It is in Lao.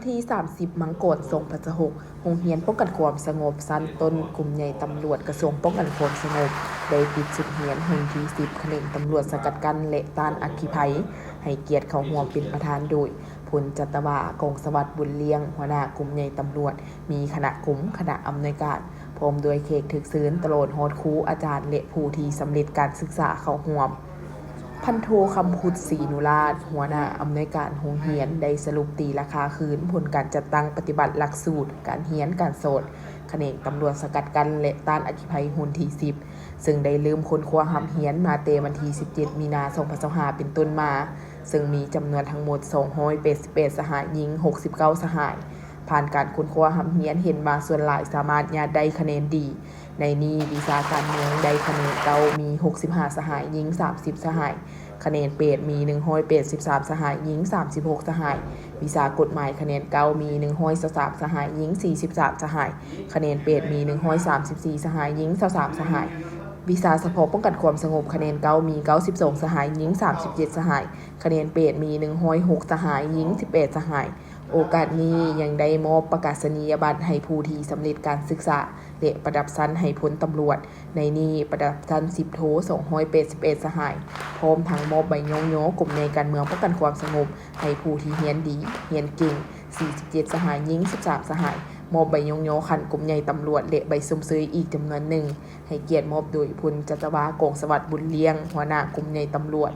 ທີສາມສິບ ມັງກອນ ສອງພັນຊາວຫົກ, ໂຮງຮຽນປ້ອງກັນຄວາມສະຫງົບຊັ້ນຕົ້ນ ກຸ່ມໃຫຍ່ຕຳຫຼວດ ກະຊວງປ້ອງກັນຄວາມສະຫງົບ ໄດ້ປິດຊຸດຮຽນຮຸ່ນທີສິບ ຂະແໜງຕຳຫຼວດສະກັດກັ້ນ ແລະ ຕ້ານອັກຄີໄພ, ໃຫ້ກຽດເຂົ້າຮ່ວມເປັນປະທານໂດຍ ພົນຈັດຕະວາ ກອງສະຫວັດ ບຸນລ້ຽງ, ຫົວໜ້າກຸ່ມໃຫຍ່ຕຳຫຼວດ, ມີຄະນະກົມ, ຄະນະອຳນວຍການ, ພ້ອມດ້ວຍແຂກຖືກເຊີນ ຕະຫຼອດຮອດຄູອາຈານ ແລະ ຜູ້ທີ່ສຳເລັດການສຶກສາເຂົ້າຮ່ວມ. ພັນໂທ ຄຳພຸດ ສີນຸລາດ, ຫົວໜ້າອຳນວຍການໂຮງຮຽນ ໄດ້ສະຫຼຸບຕີລາຄາຄືນຜົນການຈັດຕັ້ງປະຕິບັດຫຼັກສູດການຮຽນການສອນ ຂະແໜງຕຳຫຼວດສະກັດກັ້ນ ແລະ ຕ້ານອັກຄີໄພ ຮຸ່ນທີສິບ ເຊິ່ງໄດ້ເລີ່ມຄົ້ນຄວ້າຮ່ຳຮຽນມາແຕ່ວັນທີສິບເຈັດ ມີນາ ສອງພັນຊາວຫ້າ ເປັນຕົ້ນມາ, ເຊິ່ງມີຈຳນວນທັງໝົດ ສອງຮ້ອຍແປດສິບແປດ ສະຫາຍ, ຍິງ ຫົກສິບເກົ້າ ສະຫາຍ. ຜ່ານການຄົ້ນຄວ້າຮ່ຳຮຽນເຫັນວ່າສ່ວນຫຼາຍສາມາດຍາດໄດ້ຄະແນນດີ. ໃນນີ້ ວິຊາການເມືອງໄດ້ຄະແນນເກົ້າ ມີ ຫົກສິບຫ້າ ສະຫາຍ, ຍິງ ສາມສິບ ສະຫາຍ, ຄະແນນແປດ ມີ ໜຶ່ງຮ້ອຍແປດສິບສາມ ສະຫາຍ, ຍິງ ສາມສິບຫົກ ສະຫາຍ, ວິຊາກົດໝາຍຄະແນນເກົ້າ ມີ ໜຶ່ງຮ້ອຍຊາວສາມ ສະຫາຍ, ຍິງ ສີ່ສິບສາມ ສະຫາຍ, ຄະແນນແປດ ມີ ໜຶ່ງຮ້ອຍສາມສິບສີ່ ສະຫາຍ, ຍິງ ຊາວສາມ ສະຫາຍ, ວິຊາສະເພາະປ້ອງກັນຄວາມສະຫງົບຄະແນນເກົ້າ ມີ ເກົ້າສິບສອງ ສະຫາຍ, ຍິງ ສາມສິບເຈັດ ສະຫາຍ, ຄະແນນແປດ ມີ ໜຶ່ງຮ້ອຍຫົກ ສະຫາຍ, ຍິງ ສິບແປດ ສະຫາຍ. ໂອກາດນີ້ຍັງໄດ້ມອບປະກາສະນີຍະບັດໃຫ້ຜູ້ທີ່ສຳເລັດການສຶກສາ ແລະ ປະດັບຊັ້ນໃຫ້ພົນຕຳຫຼວດ, ໃນນີ້ປະດັບຊັ້ນສິບໂທ ສອງຮ້ອຍແປດສິບເອັດ ສະຫາຍ, ພ້ອມທັງມອບໃບຍ້ອງຍໍກົມໃຫຍ່ການເມືອງປ້ອງກັນຄວາມສະຫງົບໃຫ້ຜູ້ທີ່ຮຽນດີ, ຮຽນເກັ່ງ ສີ່ສິບເຈັດ ສະຫາຍ, ຍິງ ສິບສາມ ສະຫາຍ, ມອບໃບຍ້ອງຍໍຂັ້ນກົມໃຫຍ່ຕຳຫຼວດ ແລະ ໃບຊົມເຊີຍອີກຈຳນວນໜຶ່ງ. ໃຫ້ກຽດມອບໂດຍ ພົນຈັດຕະວາ ກອງສະຫວັດ ບຸນລ້ຽງ, ຫົວໜ້າກຸ່ມໃຫຍ່ຕຳຫຼວດ.